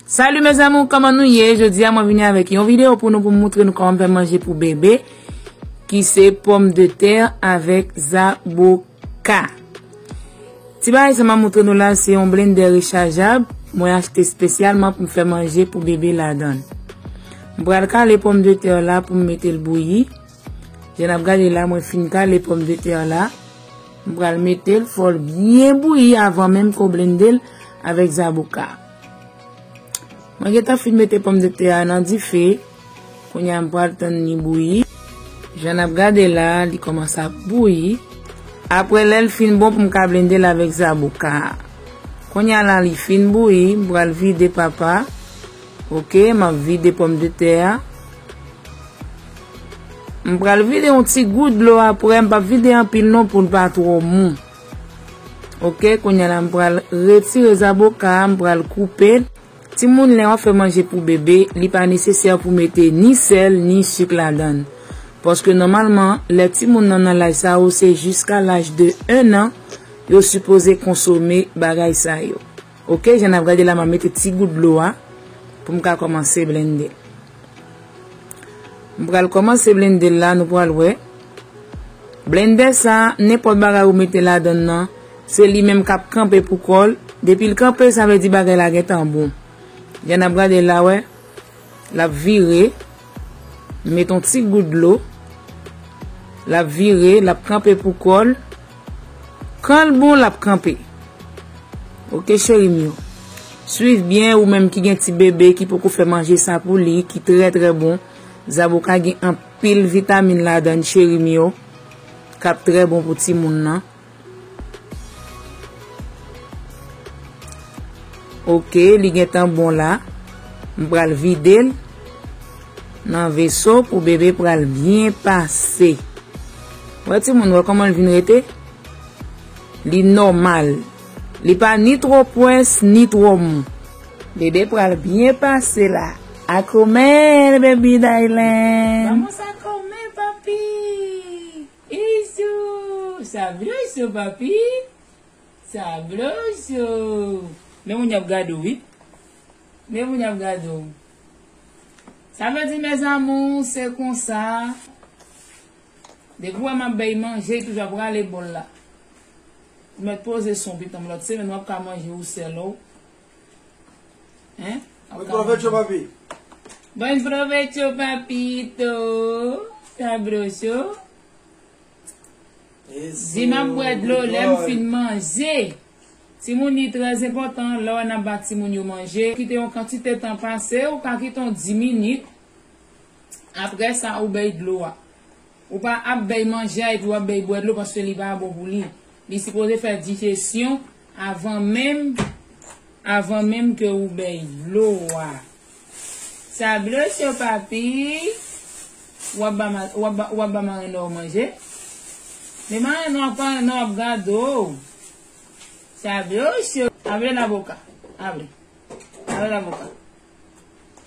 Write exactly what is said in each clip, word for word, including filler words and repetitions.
Salut mes amours, kòman nou ye? Jodi a mwen vini avèk yon videyo pou nou, pou m moutre nou kòman m fè manje pou bebe, ki se pòmdetè avèk zaboka. Ti bagay sa m ap moutre nou la, se yon blendè rechajab mwen achte espesyalman pou m fè manje pou bebe ladan l. M pral kale pòmdetè la pou m mete l bouyi. Jan n ap gade la, mwen fin kale pòmdetè la. M pral mete l, fò l byen bouyi avan menm ke w blende l avèk zaboka. Mwen gentan fin mete pòmdetè a nan dife. Kounye a m pral tann li bouyi. Jan n ap gade la, li kòmanse ap bouyi. Apre lè l fin bon pou m ka blende l avèk zaboka. Kounye a la li fin bouyi, m pral vide papa. Oke, m ap vide pòmdetè a. M pral vide yon ti gout dlo apre, m p ap vide anpil non pou l pa twò mou. Oke, kounye a la m pral retire zaboka a, m pral koupe l. Timoun, lè w ap fè manje pou bebe, li pa nesesè pou mete ni sèl, ni sik ladan l. Paske nòmalman, lè timoun nan nan laj sa yo, se jiska laj de en an, yo sipoze konsome bagay sa yo. Oke, jan n ap gade la, m ap mete ti gout dlo a pou m ka kòmanse blende. M pral kòmanse blende l la, nou pral wè. Blendè sa, nenpòt bagay ou mete ladan l nan, se li menm k ap kanpe pou kò l. Depi l kanpe, sa vle di bagay la gentan bon. Jan n ap gade la, wè. L ap vire. M met yon ti gout dlo. L ap vire, l ap kanpe pou kò l. Kan l bon, l ap kanpe. Oke, cheri m yo. Swiv byen, ou menm ki gen ti bebe ki poko fè manje sa pou li, ki trè, trè bon. Zaboka gen anpil vitamin ladan l, cheri m yo, k ap trè bon pou timoun nan. Oke, li gentan bon la. M pral vide l nan veso pou bebe pral byen pase. Wè timoun, wè kòman l vin rete? Li nòmal. Li pa ni twò pwès, ni twò mou. Bebe pral byen pase la. Akomen, baby darling. Vamos a comer, papi. Isu. Sabroso, papi. Sabroso. Men moun y ap gade w, wi. Men moun y ap gade w. Sa vle di, mes amours, se konsa. Depi w wè m ap bay manje, toujou ap rale bòl la. Ou mèt poze son, pitan m, lòt semèn w ap ka manje ou sèl ou. Hein? W ap ka manje. Buen provecho, papi. Buen provecho, papito. Sabroso. Di m ap bwè dlo lè m fin manje. Timoun, li trè enpòtan, lè w wè n ap ba timoun yo manje, kite yon kantite tan pase, ou ka kite yon dis minit. Apre sa, ou bay dlo a. Ou pa ap bay manje a epi w ap bay bwè dlo paske li pa bon pou li. Li sipoze fè dijesyon avan menm, avan menm ke ou bay dlo a. Sabroso, papi. W ap ba ma-, w ap ba, w ap ba marenn ou manje. Men marenn ou ap, marenn ou ap gade w. Sabroso. Abre la boca. Abre. Abre la boca.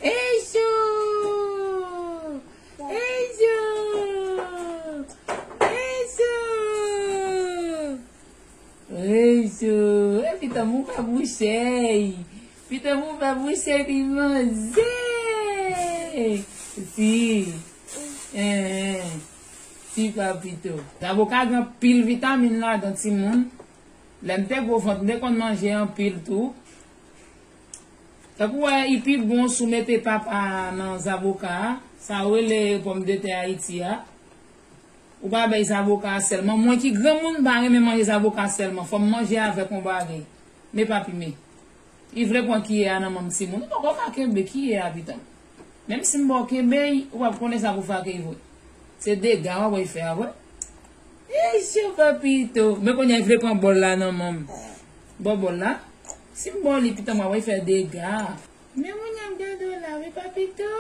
Eso! Eso! Eso! Eso! E pitan m ouvè bouch li. Pitan m ouvè bouch li, li manje. Si. Eh, si papito. Zaboka gen anpil vitamin ladan, timoun. Lè m te gwo vant, m te konn manje anpil tou. Tankou wè, li pi bon si w mete papa nan zaboka a, sa yo rele pòmdetè Ayiti a. Ou pa bay zaboka a sèlman. Mwen ki granmoun, m pa renmen manje zaboka sèlman. Fò m manje avèk yon bagay. Men papi, men. Li vle pran kiyè a nan men m, timoun. Ou poko ka kenbe kiyè a, pitan m. Menm si m ba w kenbe l, ou p ap konnen sa pou fè ak li vre. Se dega w ap wè l fè a vre. Eso, papito. Men kounye a, li vle pran bòl la nan men m. Ba w bòl la. Si m ba w li, pitan m, w ap wè l fè dega. Men moun y ap gade w la, wi, papito.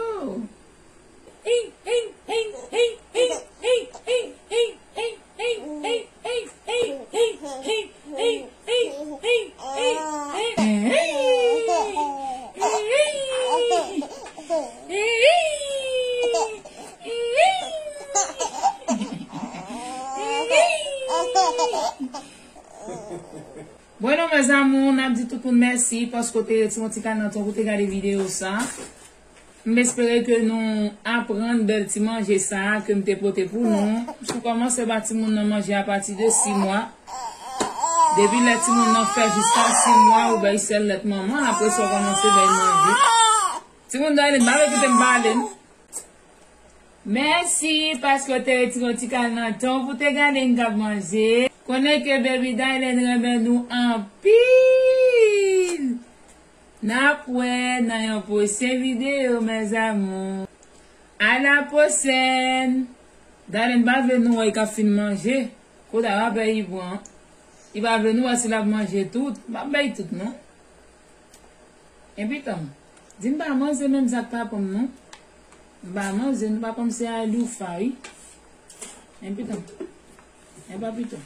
Bueno, mes Amour, n ap di tout moun mèsi paske w te retire yon ti kal nan tan pou te gade videyo sa. M espere ke nou aprann bèl ti manje sa a ke m te pote pou nou. Si w kòmanse ba timoun nan manje apati de sis mwa, depi lè timoun nan fè jiska sis mwa, ou bay sèl lèt manman, apre sa w kòmanse bay manje. Timoun nan, pa vle kite m pale, non. Mèsi paske w te retire yon ti kal nan tan pou te gade n k ap manje. Konnen ke Baby Dylan renmen nou anpil. N ap wè nan yon pwochen videyo, mes amours. À la prochaine. Dylan pa vle nou wè l k ap fin manje. Kote rapè li pran? Li pa vle nou wè si l ap manje tout. M ap bay tout, non. Enpitan. Di m pa manje menm sa k papa m, non. M pa manje, nou papa m se aloufa, wi. Enpitan. Enpa pitan.